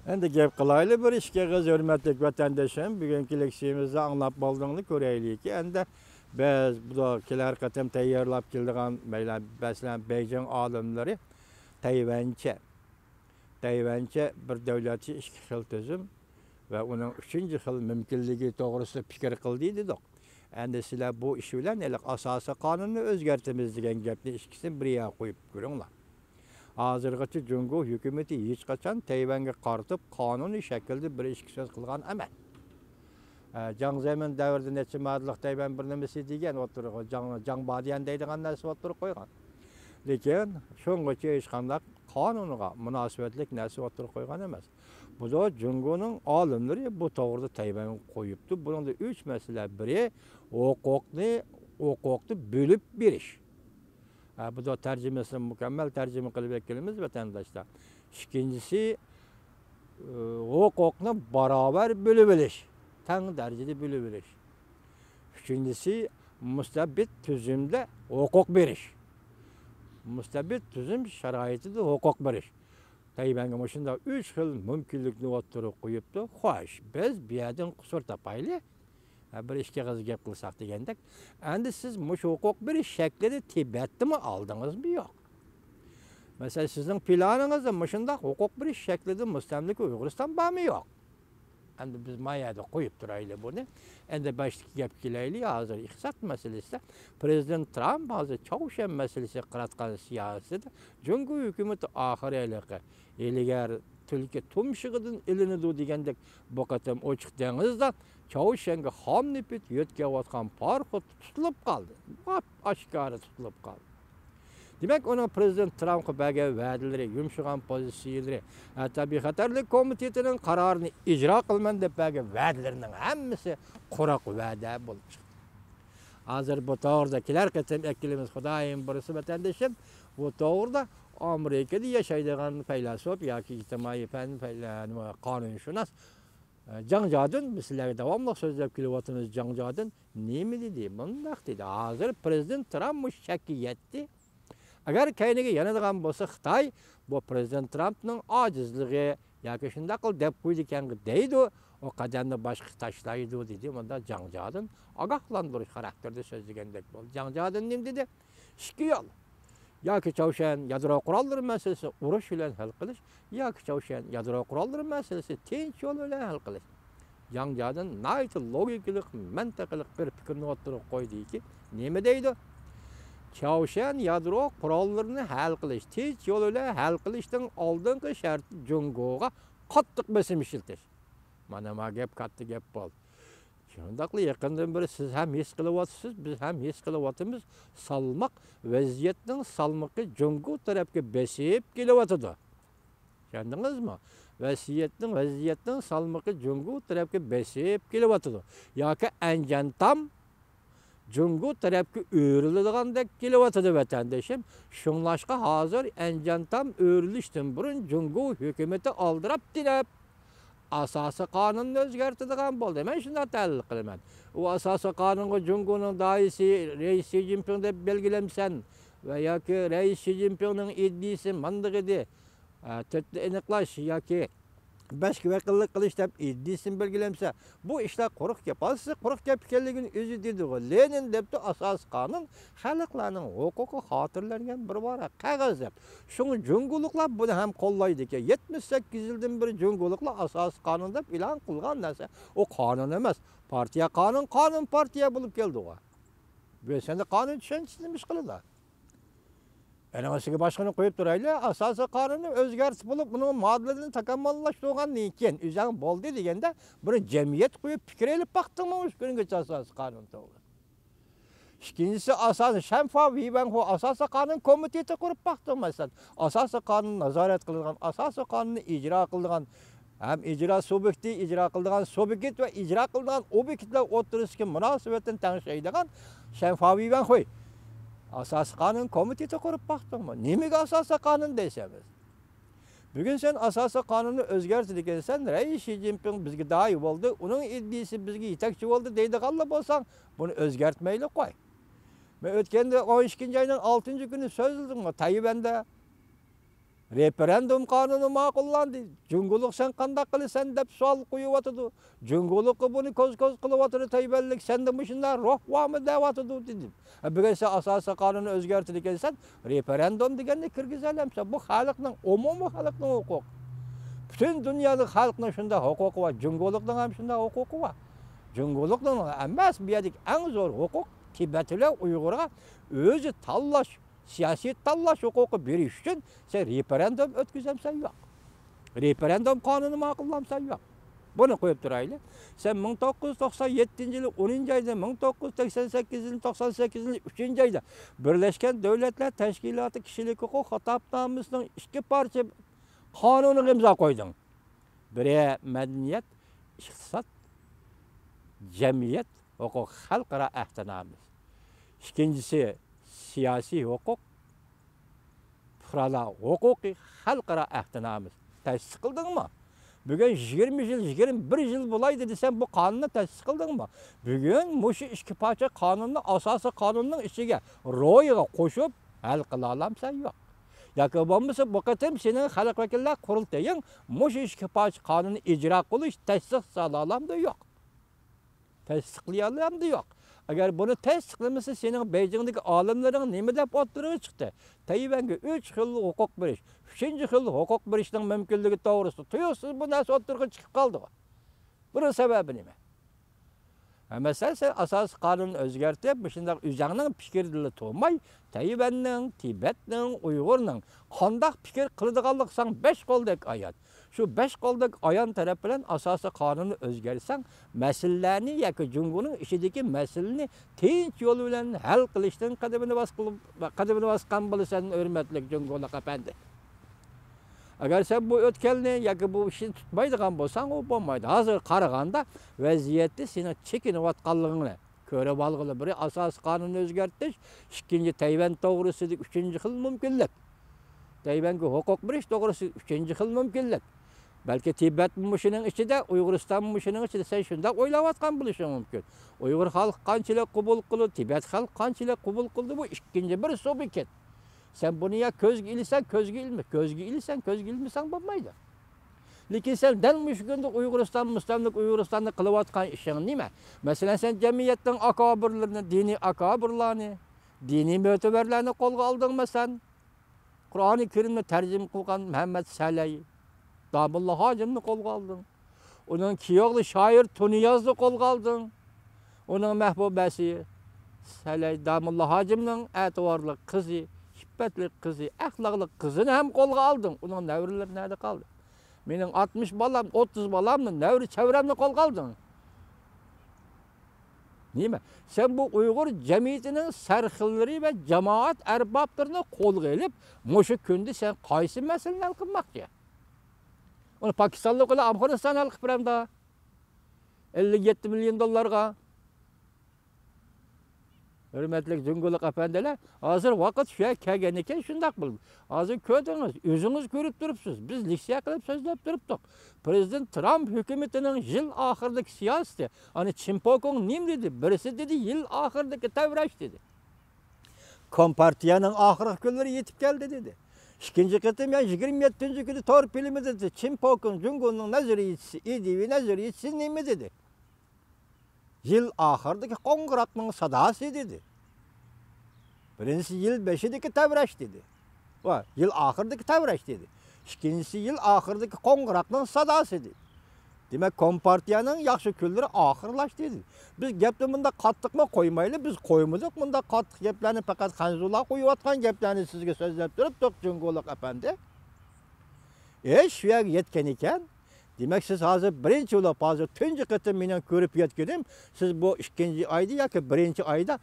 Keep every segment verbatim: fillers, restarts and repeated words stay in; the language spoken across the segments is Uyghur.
ئەمدى گەپ قىلايلى بىر ئىككى ئېغىز، ھۆرمەتلىك ۋەتەندىشىم. بۈگۈنكى لېكسىيىمىزنى ئاڭلاپ بولدۇڭلار، كۆرەيلىكى. ئەمدى بىز بۇ كېلەر قېتىم تەييارلاپ كېلىدىغان، مەيلى، مەسىلەن، بېيجىڭ ئالىملىرى تەيۋەنچە، تەيۋەنچە بىر دۆلەتچە ئىككى خىل تۈزۈم ۋە ئۇنىڭ ئۈچىنچى خىل مۇمكىنلىكى توغرىسىدا پىكىر قىلدى دېدۇق. ئەمدى سىلەر بۇ ئىش بىلەن ھېلىقى ئاساسىي قانۇننى ئۆزگەرتىمىز دېگەن گەپنى ئىككىسىنى بىر يەرگە قويۇپ كۆرۈڭلار. ھازىرغىچە جۇڭگو ھۆكۈمىتى ھېچقاچان تەيۋەنگە قارىتىپ قانۇنىي شەكىلدە بىر ئىككى سۆز قىلغان ئەمەس. ئە، جاڭ زېمىن دەۋرىدە نەچچە ماددىلىق تەيۋەن بىر نېمىسى دېگەن ئوتتۇرىغا، جاڭ، جاڭ باديەن دەيدىغان نەرسە ئوتتۇرىغا قويغان. لېكىن شۇڭغىچە ھېچقانداق قانۇنغا مۇناسىۋەتلىك نەرسە ئوتتۇرىغا قويغان ئەمەس. بۇدا جۇڭگونىڭ ئالىملىرى بۇ توغرىدا تەيۋەنگە قويۇپتۇ. بۇنىڭدا ئۈچ مەسىلە، بىرى ھوقۇقنى، ھوقۇقنى بۆلۈپ بېرىش. ھە، بۇدا تەرجىمىسىنى مۇكەممەل تەرجىمە قىلىپ ئەكېلىمىز، ۋەتەنداشلار. ئىككىنچىسى، ئى، ھوقۇقنى باراۋەر بۆلۈۋېلىش، تەڭ دەرىجىدە بۆلۈۋېلىش. ئۈچىنچىسى، مۇستەبىت تۈزۈمدە ھوقۇق بېرىش. مۇستەبىت تۈزۈم شارائىتىدا ھوقۇق بېرىش. تەيۋەنگە مۇشۇنداق ئۈچ خىل مۇمكىنلىكنى ئوتتۇرىغا قويۇپتۇ. خوش، بىز بۇ يەردىن قۇسۇر تاپايلى. ھە، بىر ئىككى ئېغىز گەپ قىلساق دېگەندەك، ئەمدى سىز مۇشۇ ھوقۇق بېرىش شەكلىنى تىبەتتىمۇ ئالدىڭىزمۇ يوق؟ مەسىلەن، سىزنىڭ پىلانىڭىزدا مۇشۇنداق ھوقۇق بېرىش شەكلىدە مۇستەملىكە ئۇيغۇرىستان بارمۇ يوق؟ ئەمدى بىز ما يەردە قويۇپ تۇرايلى بۇنى. ئەمدى باشتىكى گەپكە كېلەيلى، ھازىر ئىقتىساد مەسىلىسىدە پرېزىدېنت ترامپ ھازىر چاۋشيەن مەسىلىسىگە قاراتقان سىياسىتىدە جۇڭگو ھۆكۈمىتى ئاخىرى ھېلىقى ھىيلىگەر تۈلكە تۇمشۇقىدىن ئىلىنىدۇ دېگەندەك، بۇ قېتىم ئوچۇق دېڭىزدا چاۋشيەنگە خام نېفىت يۆتكەۋاتقان پاراخوت تۇتۇلۇپ قالدى. ئاپ-ئاشكارا تۇتۇلۇپ قالدى. دېمەك، ئۇنىڭ پرېزىدېنت ترامپقا بەرگەن ۋەدىلىرى، يۇمشىغان پوزىتسىيىلىرى، ھەتتا بىخەتەرلىك كومىتېتىنىڭ قارارىنى ئىجرا قىلىمەن دەپ بەرگەن ۋەدىلىرىنىڭ ھەممىسى قۇرۇق ۋەدە بولۇپ چىقتى. ھازىر بۇ توغرىدا كېلەر قېتىم ئەكېلىمىز، خۇدايىم بۇيرۇسا، ۋەتەندىشىم، بۇ توغرىدا ئامېرىكىدا ياشايدىغان پەيلاسوپ ياكى ئىجتىمائىي پەن پەيلا-، نېمە، قانۇنشۇناس، ئە، جاڭ جادىن، بىز سىلەرگە داۋاملىق سۆزلەپ كېلىۋاتىمىز، جاڭ جادىن نېمە دېدى؟ مۇنداق دېدى، ھازىر پرېزىدېنت ترامپ مۇشۇ چەككە يەتتى. ئەگەر كەينىگە يانىدىغان بولسا خىتاي، بۇ پرېزىدېنت ترامپنىڭ ئاجىزلىقى ياكى شۇنداق قىل دەپ قويىدىكەنغۇ دەيدۇ، ئۇ قەدەمنى باشقا تاشلايدۇ، دېدى. مۇندا جاڭ جادىن ئاگاھلاندۇرۇش خاراكتېرىدە سۆزلىگەندەك بولدى. جاڭ جادىن نېمە دېدى؟ ئىككى يول. ياكى چاۋشيەن يادرو قوراللىرى مەسىلىسى ئۇرۇش بىلەن ھەل قىلىش، ياكى چاۋشيەن يادرو قوراللىرى مەسىلىسى تىنچ يول بىلەن ھەل قىلىش. جاڭ جادىن ناھايىتى لوگىكىلىق، مەنتىقىلىق بىر پىكىرنى ئوتتۇرىغا قويدىكى، نېمە دەيدۇ؟ چاۋشيەن يادرو قوراللىرىنى ھەل قىلىش، تىنچ يول بىلەن ھەل قىلىشنىڭ ئالدىنقى شەرتى جۇڭگوغا قاتتىق بېسىم ئىشلىتىش. مانا ما گەپ كاتتا گەپ بولدى. شۇنداقلا يېقىندىن بېرى سىز ھەم ھېس قىلىۋاتىسىز، بىز ھەم ھېس قىلىۋاتىمىز، سالماق، ۋەزىيەتنىڭ سالمىقى جۇڭگو تەرەپكە بېسىپ كېلىۋاتىدۇ. چۈشەندىڭىزمۇ؟ ۋەزىيەتنىڭ، ۋەزىيەتنىڭ سالمىقى جۇڭگو تەرەپكە بېسىپ كېلىۋاتىدۇ. ياكى ئەنجان تام جۇڭگو تەرەپكە ئۆرۈلىدىغاندەك كېلىۋاتىدۇ، ۋەتەندىشىم. شۇڭلاشقا ھازىر ئەنجان تام ئۆرۈلۈشتىن بۇرۇن جۇڭگو ھۆكۈمىتى ئالدىراپ تېنەپ ئاساسىي قانۇننى ئۆزگەرتىدىغان بولدى. مەن شۇنداق تەھلىل قىلىمەن. ئۇ ئاساسىي قانۇنغا جۇڭگونىڭ داھىيسى رەئىس شى جىنپىڭ دەپ بەلگىلەمسەن ۋە ياكى رەئىس شى جىنپىڭنىڭ ئىدىيىسى ماندىغىدى، ئە، تۆتنى ئېنىقلاش ياكى بەشكە ۋەكىللىك قىلىش دەپ ئىدىيىسىنى بەلگىلەمسە، بۇ ئىشلار قۇرۇق گەپ. ھازىر سىز قۇرۇق گەپ ئىكەنلىكىنى ئۆزى دېدىغۇ. لېنىن دەپتۇ، ئاساسىي قانۇن خەلقلەرنىڭ ھوقۇقى خاتىرىلەنگەن بىر ۋاراق قەغەز دەپ. شۇڭا جۇڭگولۇقلار بۇنى ھەم قوللايدىكەن. يەتمىش سەككىز يىلدىن بېرى جۇڭگولۇقلار ئاساسىي قانۇن دەپ ئېلان قىلغان نەرسە، ئۇ قانۇن ئەمەس. پارتىيە قانۇن، قانۇن پارتىيە بولۇپ كەلدىغۇ. بۇ سەندە قانۇن چۈشەنچىسى نېمە ئىش قىلىدۇ؟ ئەنە ئىچىگە باشقىنى قويۇپ تۇرايلى، ئاساسىي قانۇننى ئۆزگەرتىپ بولۇپ، ئۇنىڭ ماددىلىرىنى تاكامۇللاشتۇرغاندىن كېيىن، ئۆزۈڭ بولدى دېگەندە، بىر جەمئىيەت قۇرۇپ پىكىر ئېلىپ باقتىڭمۇ مۇشۇ كۈنگىچە ئاساسىي قانۇن توغرىسىدا؟ ئىككىنچىسى، ئاساسىي، شەنفا ۋېيۋەنخۇ ئاساسىي قانۇن كومىتېتى قۇرۇپ باقتىڭمۇ؟ مەسىلەن، ئاساسىي قانۇننى نازارەت قىلىدىغان، ئاساسىي قانۇننى ئىجرا قىلىدىغان، ھەم ئىجرا سۇبيېكتى، ئىجرا قىلىدىغان سۇبيېكت ۋە ئىجرا قىلىدىغان ئوبيېكتلار ئوتتۇرىسىدىكى مۇناسىۋەتنى تەڭشەيدىغان شەنفا ۋېيۋەنخۇي ئاساسىي قانۇن كومىتېتى قۇرۇپ باقتىڭمۇ؟ نېمىگە ئاساسىي قانۇن دەيسەن بىز؟ بۈگۈن سەن ئاساسىي قانۇننى ئۆزگەرتىدىكەنسەن، رەئىس شى جىنپىڭ بىزگە داھىي بولدى، ئۇنىڭ ئىدىيىسى بىزگە يېتەكچى بولدى دەيدىغانلا بولساڭ، بۇنى ئۆزگەرتمەيلى قوي. مەن ئۆتكەندە ئون ئىككىنچى ئاينىڭ ئالتىنچى كۈنى سۆزلىدىمغۇ تەيۋەندە. رېفېرېندۇم قانۇنى ماقۇللاندى. جۇڭگولۇق سەن قانداق قىلىسەن دەپ سوئال قويۇۋاتىدۇ. جۇڭگولۇققا بۇنى كوز-كوز قىلىۋاتىدۇ، تەيۋەنلىك سەندە مۇشۇنداق روھ بارمۇ دەۋاتىدۇ دېدىم. ھە، بۈگۈن سەن ئاساسىي قانۇننى ئۆزگەرتىدىكەنسەن، رېفېرېندۇم دېگەننى كىرگۈزەلەمسەن. بۇ خەلقنىڭ، ئومۇمىي خەلقنىڭ ھوقۇقى. پۈتۈن دۇنيادا خەلقنىڭ شۇنداق ھوقۇقى بار، جۇڭگولۇقنىڭ ھەم شۇنداق ھوقۇقى بار. جۇڭگولۇقنىڭ ئەمەس، بۇ يەردىكى ئەڭ زور ھوقۇق تىبەتلەر ئۇيغۇرغا ئۆزى تاللاش، سىياسىي تاللاش ھوقۇقى بېرىش ئۈچۈن سەن رېفېرېندۇم ئۆتكۈزەمسەن يوق. رېفېرېندۇم قانۇنى ماقۇللامسەن يوق. بۇنى قويۇپ تۇرايلى. سەن مىڭ توققۇز يۈز توقسان يەتتىنچى يىلى ئونىنچى ئايدا، مىڭ توققۇز يۈز سەكسەن سەككىزىنچى يىلى توقسان سەككىزىنچى يىلى ئۈچىنچى ئايدا بىرلەشكەن دۆلەتلەر تەشكىلاتى كىشىلىك ھوقۇق خىتابنامىسىنىڭ ئىككى پارچە قانۇنىغا ئىمزا قويدۇڭ. بىرى مەدەنىيەت، ئىقتىساد، جەمئىيەت ھوقۇق خەلقئارا ئەھدىنامىسى. ئىككىنچىسى سىياسىي ھوقۇق، پۇقرالار ھوقۇقى خەلقئارا ئەھدىنامىسى. تەسىس قىلدىڭمۇ؟ بۈگۈن يىگىرمە يىل، يىگىرمە بىر يىل بولايدۇ دېسەم، بۇ قانۇننى تەسىس قىلدىڭمۇ؟ بۈگۈن مۇشۇ ئىككى پارچە قانۇننى ئاساسىي قانۇننىڭ ئىچىگە، روھىغا قوشۇپ ھەل قىلالامسەن؟ يوق. ياكى بولمىسا بۇ قېتىم سېنىڭ خەلق ۋەكىللەر قۇرۇلتىيىڭ مۇشۇ ئىككى پارچە قانۇننى ئىجرا قىلىش، تەستىق سالالامدۇ؟ يوق. تەستىقلىيالامدۇ؟ يوق. ئەگەر بۇنى تەستىقلىمىسا، سېنىڭ بېيجىڭدىكى ئالىملىرىڭ نېمە دەپ ئوتتۇرىغا چىقتى؟ تەيۋەنگە ئۈچ خىل ھوقۇق بېرىش، ئۈچىنچى خىل ھوقۇق بېرىشنىڭ مۇمكىنلىكى توغرىسىدا تۇيۇقسىز بۇ نەرسە ئوتتۇرىغا چىقىپ قالدىغۇ. بۇنىڭ سەۋەبى نېمە؟ ھە، مەسىلەن، سەن ئاساسىي قانۇننى ئۆزگەرتىپ، مۇشۇنداق ئۆزۈڭنىڭ پىكرىدىلا تۇرماي، تەيۋەننىڭ، تىبەتنىڭ، ئۇيغۇرنىڭ قانداق پىكىر قىلىدىغانلىقى ساڭا بەش قولدەك ئايان. شۇ بەش قولدەك ئايان تەرەپ بىلەن ئاساسىي قانۇننى ئۆزگەرتسەڭ، مەسىلىلەرنى ياكى جۇڭگونىڭ ئىچىدىكى مەسىلىنى تىنچ يول بىلەن ھەل قىلىشتىن قەدىمىنى باس-، قەدىمىنى باسقان بولىسەن، ھۆرمەتلىك جۇڭگولۇق ئەپەندى. ئەگەر سەن بۇ ئۆتكەلنى ياكى بۇ ئىشنى تۇتمايدىغان بولساڭ، ئۇ بولمايدۇ. ھازىر قارىغاندا ۋەزىيەتتە سېنىڭ چېكىنىۋاتقانلىقىڭنى كۆرۈپ ئالغىلى، بىرى ئاساسىي قانۇننى ئۆزگەرتىش، ئىككىنچى تەيۋەن توغرىسىدىكى ئۈچىنچى خىل مۇمكىنلىك. تەيۋەنگە ھوقۇق بېرىش توغرىسىدىكى ئۈچىنچى خىل مۇمكىنلىك. بەلكى تىبەتمۇ شۇنىڭ ئىچىدە، ئۇيغۇرىستانمۇ شۇنىڭ ئىچىدە، سەن شۇنداق ئويلاۋاتقان بولۇشۇڭ مۇمكىن. ئۇيغۇر خەلقى قانچىلىك قوبۇل قىلىدۇ، تىبەت خەلقى قانچىلىك قوبۇل قىلىدۇ، بۇ ئىككىنچى بىر سۇبيېكت. سەن بۇنى يا كۆزگە ئىلىسەن، كۆزگە ئىلمە، كۆزگە ئىلىسەن، كۆزگە ئىلمىسەڭ بولمايدۇ. لېكىن سەن دەل مۇشۇ كۈندە ئۇيغۇرىستان، مۇستەملىكە ئۇيغۇرىستاندا قىلىۋاتقان ئىشىڭ نېمە؟ مەسىلەن، سەن جەمئىيەتنىڭ ئاكابىرلىرىنى، دىنىي ئاكابىرلارنى، دىنىي مۆتىۋەرلەرنى قولغا ئالدىڭمۇ سەن؟ قۇرئانى كەرىمنى تەرجىمە قىلغان مۇھەممەد سەلەي داموللا ھاجىمنى قولغا ئالدىڭ. ئۇنىڭ كىيوغلى شائىر تۇنىيازنى قولغا ئالدىڭ. ئۇنىڭ مەھبۇبەسى سەلەي داموللا ھاجىمنىڭ ئەتىۋارلىق قىزى، ئىپپەتلىك قىزى، ئەخلاقلىق قىزىنى ھەم قولغا ئالدىڭ. ئۇنىڭ نەۋرىلىرى نەدە قالدى؟ مېنىڭ ئاتمىش بالام، ئوتتۇز بالامنى، نەۋرە چەۋرەمنى قولغا ئالدىڭ. نېمە؟ سەن بۇ ئۇيغۇر جەمئىيىتىنىڭ سەرخىللىرى ۋە جامائەت ئەربابلىرىنى قولغا ئېلىپ، مۇشۇ كۈندە سەن قايسى مەسىلىنى ھەل قىلماقچى؟ ئۇنى پاكىستانلىق بىلەن ئافغانىستان ھەل قىلىپ بېرەمدۇ؟ ئەللىك يەتتە مىليون دوللارغا. ھۆرمەتلىك جۇڭگولۇق ئەپەندىلەر، ھازىر ۋاقىت شۇ يەرگە كەلگەنىكەن، شۇنداق بولدى. ھازىر كۆردىڭىز، ئۆزىڭىز كۆرۈپ تۇرۇپسىز. بىز لېكسىيە قىلىپ سۆزلەپ تۇرۇپتۇق. پىرېزىدېنت ترامپ ھۆكۈمىتىنىڭ يىل ئاخىرىدىكى سىياسىتى، ئانا چىن پوكۇڭ نېمە دېدى؟ بىرسى دېدى، يىل ئاخىرىدىكى تەۋرەش دېدى. كومپارتىيەنىڭ ئاخىرقى كۈنلىرى يېتىپ كەلدى دېدى. ئىككىنچى قېتىم يەنە يىگىرمە يەتتىنچى كۈنى تور فىلىمىدا دېدى، چىن پوكىڭ جۇڭگونىڭ نەزەرىيىچىسى، ئىدىيىۋى نەزەرىيىچىسى نېمە دېدى؟ يىل ئاخىرىدىكى قوڭغۇراقنىڭ ساداسى دېدى. بىرىنچىسى يىل بېشىدىكى تەۋرەش دېدى. ۋە يىل ئاخىرىدىكى تەۋرەش دېدى. ئىككىنچىسى يىل ئاخىرىدىكى قوڭغۇراقنىڭ ساداسى دېدى. دېمەك، كومپارتىيەنىڭ ياخشى كۈنلىرى ئاخىرلاشتى دېدى. بىز گەپنى مۇنداق قاتتىقمۇ قويمايلى، بىز قويمىدۇق مۇنداق قاتتىق گەپلەرنى، پەقەت خەنزۇلار قويۇۋاتقان گەپلەرنى سىزگە سۆزلەپ تۇرۇپتۇق، جۇڭگولۇق ئەپەندى. ئىش شۇ يەرگە يەتكەن ئىكەن. دېمەك، سىز ھازىر بىرىنچى بولۇپ، ھازىر تۇنجى قېتىم مېنىڭ كۆرۈپ يەتكىنىم، سىز بۇ ئىككىنچى ئايدا ياكى بىرىنچى ئايدا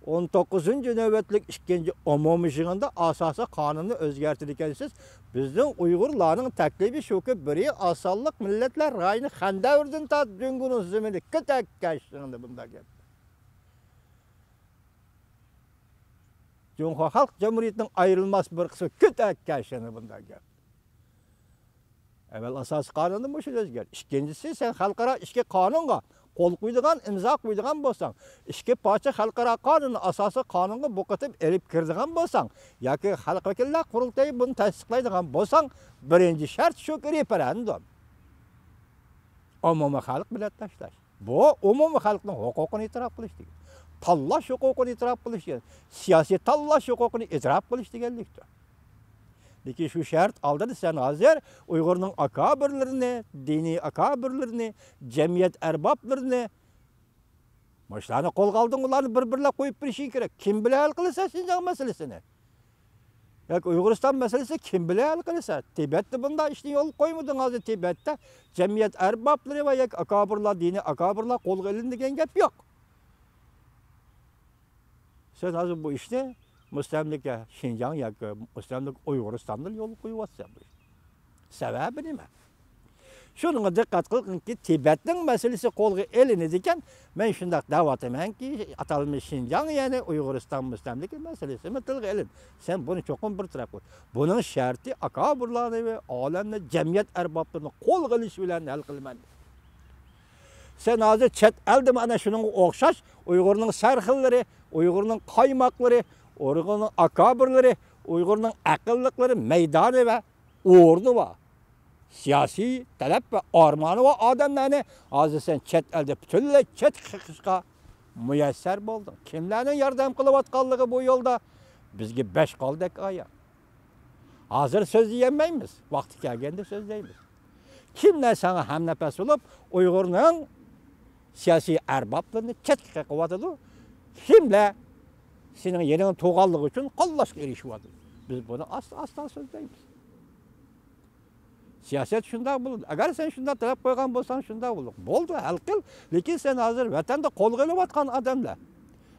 ئون توققۇزىنچى نۆۋەتلىك ئىككىنچى ئومۇمىي يىغىندا ئاساسىي قانۇننى ئۆزگەرتىدىكەنسىز. بىزنىڭ ئۇيغۇرلارنىڭ تەكلىپى شۇكى، بىرى ئاسانلىق مىللەتلەر رايونى خەندەۋردىن تارتىپ جۇڭگونىڭ زېمىنى كېتەككەن شۇنىڭدا بۇنداق گەپ. جۇڭخۇا خەلق جۇمھۇرىيىتىنىڭ ئايرىلماس بىر قىسمى كېتەككەن شۇنىڭدا بۇنداق گەپ. ئەۋۋەل ئاساسىي قانۇندا مۇشۇ ئۆزگەر. ئىككىنچىسى، سەن خەلقئارا ئىچكى قانۇنغا قول قويىدىغان، ئىمزا قويىدىغان بولساڭ، ئىككى پارچە خەلقئارا قانۇننى ئاساسىي قانۇنغا بۇ قېتىم ئېلىپ كىرىدىغان بولساڭ، ياكى خەلق ۋەكىللەر قۇرۇلتىيى بۇنى تەستىقلايدىغان بولساڭ، بىرىنچى شەرت شۇكى، رېفېرەندۇم. ئومۇمىي خەلق بىلەن تاشلاش. بۇ ئومۇمىي خەلقنىڭ ھوقۇقىنى ئېتىراپ قىلىش دېگەن. تاللاش ھوقۇقىنى ئېتىراپ قىلىش دېگەن. سىياسىي تاللاش ھوقۇقىنى ئېتىراپ قىلىش دېگەنلىكتۇر. لېكىن شۇ شەرت ئالدىدا سەن ھازىر ئۇيغۇرنىڭ ئاكابىرلىرىنى، دىنىي ئاكابىرلىرىنى، جەمئىيەت ئەربابلىرىنى، مۇشۇلارنى قولغا ئالدىڭ، ئۇلارنى بىر-بىرلەپ قويۇپ بېرىشىڭ كېرەك. كىم بىلەن ھەل قىلىسەن شىنجاڭ مەسىلىسىنى؟ ياكى ئۇيغۇرىستان مەسىلىسى كىم بىلەن ھەل قىلىسەن؟ تىبەتتە بۇنداق ئىشنى يولغا قويمىدىڭ، ھازىر تىبەتتە جەمئىيەت ئەربابلىرى ۋە ياكى ئاكابىرلار، دىنىي ئاكابىرلار قولغا ئېلىندى دېگەن گەپ يوق. سەن ھازىر بۇ ئىشنى مۇستەملىكە شىنجاڭ ياكى مۇستەملىكە ئۇيغۇرىستاندا يولغا قويۇۋاتىسەن بۇ ئىشنى. سەۋەبى نېمە؟ شۇنىڭغا دىققەت قىلغىنكى، تىبەتنىڭ مەسىلىسى قولغا ئېلىنىدىكەن، مەن شۇنداق دەۋاتىمەنكى، ئاتالمىش شىنجاڭ، يەنى ئۇيغۇرىستان مۇستەملىكە مەسىلىسىمۇ تىلغا ئېلىندى. سەن بۇنى چوقۇم بىر تەرەپ قىل. بۇنىڭ شەرتى ئاكابىرلارنى ۋە ئالەمنى، جەمئىيەت ئەربابلىرىنى قولغا ئېلىش بىلەن ھەل قىلىمەن. سەن ھازىر چەت ئەلدىمۇ ئەنە شۇنىڭغا ئوخشاش ئۇيغۇرنىڭ سەرخىللىرى، ئۇيغۇرنىڭ قايماقلىرى، ئۇيغۇرنىڭ ئاكابىرلىرى، ئۇيغۇرنىڭ ئەقىللىقلىرى، مەيدانى ۋە ئورنى بار، سىياسىي تەلەپ ۋە ئارمانى بار ئادەملەرنى ھازىر سەن چەت ئەلدە پۈتۈنلەي چەتكە قېقىشقا مۇيەسسەر بولدۇڭ. كىملەرنىڭ ياردەم قىلىۋاتقانلىقى بۇ يولدا بىزگە بەش قالدەك ئايان. ھازىر سۆزلىيەلمەيمىز. ۋاقتى كەلگەندە سۆزلەيمىز. كىملەر ساڭا ھەمنەپەس بولۇپ، ئۇيغۇرنىڭ سىياسىي ئەربابلىرىنى چەتكە قېقىۋاتىدۇ؟ كىملەر سېنىڭ يېنىڭدا تۇرغانلىقى ئۈچۈن قوللاشقا ئېرىشىۋاتىدۇ؟ بىز بۇنى ئاستا-ئاستا سۆزلەيمىز. سىياسەت شۇنداق بولىدۇ. ئەگەر سەن شۇنداق تەلەپ قويغان بولساڭ، شۇنداق بولىدۇ. بولدى، ھەل قىل. لېكىن سەن ھازىر ۋەتەندە قولغا ئېلىۋاتقان ئادەملەر،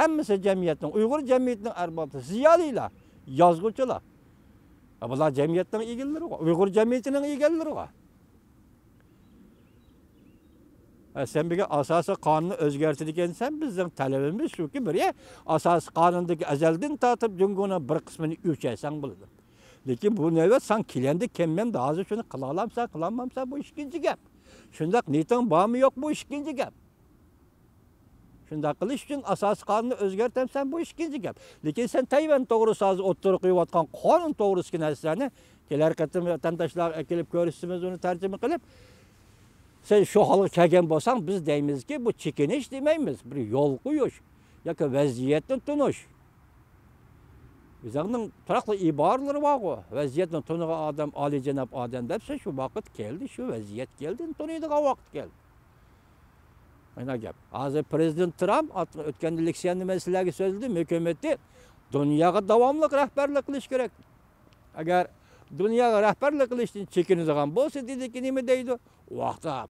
ھەممىسى جەمئىيەتنىڭ، ئۇيغۇر جەمئىيىتىنىڭ ئەربابى، زىيالىيلار، يازغۇچىلار. بۇلار جەمئىيەتنىڭ ئىگىلىرىغۇ، ئۇيغۇر جەمئىيىتىنىڭ ئىگىلىرىغۇ. ھە، سەن بىزگە ئاساسىي قانۇننى ئۆزگەرتىدىكەنسەن، بىزنىڭ تەلىپىمىز شۇكى، بىرى، ئاساسىي قانۇندىكى ئەزەلدىن تارتىپ جۇڭگونىڭ بىر قىسمىنى ئۆچۈرسەڭ بولىدۇ. لېكىن بۇ نۆۋەت ساڭا كېلەمدۇ، كەلمەمدۇ، ھازىر شۇنى قىلالامسەن، قىلالمامسەن، بۇ ئىككىنچى گەپ. شۇنداق نىيىتىڭ بارمۇ، يوقمۇ، ئىككىنچى گەپ. شۇنداق قىلىش ئۈچۈن ئاساسىي قانۇننى ئۆزگەرتەمسەن، بۇ ئىككىنچى گەپ. لېكىن سەن تەيۋەن توغرىسىدا ھازىر ئوتتۇرىغا قويۇۋاتقان قانۇن توغرىسىدىكى نەرسىلەرنى كېلەر قېتىم ۋەتەنداشلارغا ئەكېلىپ كۆرسىتىمىز، ئۇنى تەرجىمە قىلىپ. سەن شۇ ھالغا كەلگەن بولساڭ، بىز دەيمىزكى، بۇ چېكىنىش دېمەيمىز، بىر يول قويۇش ياكى ۋەزىيەتنى تونۇش. ئۆزۈڭنىڭ تۇراقلىق ئىبارىلىرى بارغۇ، ۋەزىيەتنى تونۇغان ئادەم، ئالىيجاناب ئادەم دەپ، سەن شۇ ۋاقىت كەلدى، شۇ ۋەزىيەت كەلدى، تونۇيدىغان ۋاقىت كەلدى. مانا گەپ. ھازىر پرېزىدېنت ترامپ ئات-، ئۆتكەندە لېكسىيەندە مەن سىلەرگە سۆزلىدىم، ھۆكۈمىتى دۇنياغا داۋاملىق رەھبەرلىك قىلىش كېرەك. ئەگەر دۇنياغا رەھبەرلىك قىلىشتىن چېكىنىدىغان بولسا، دېدىكى، نېمە دەيدۇ؟ ئۇ ۋاقىتتا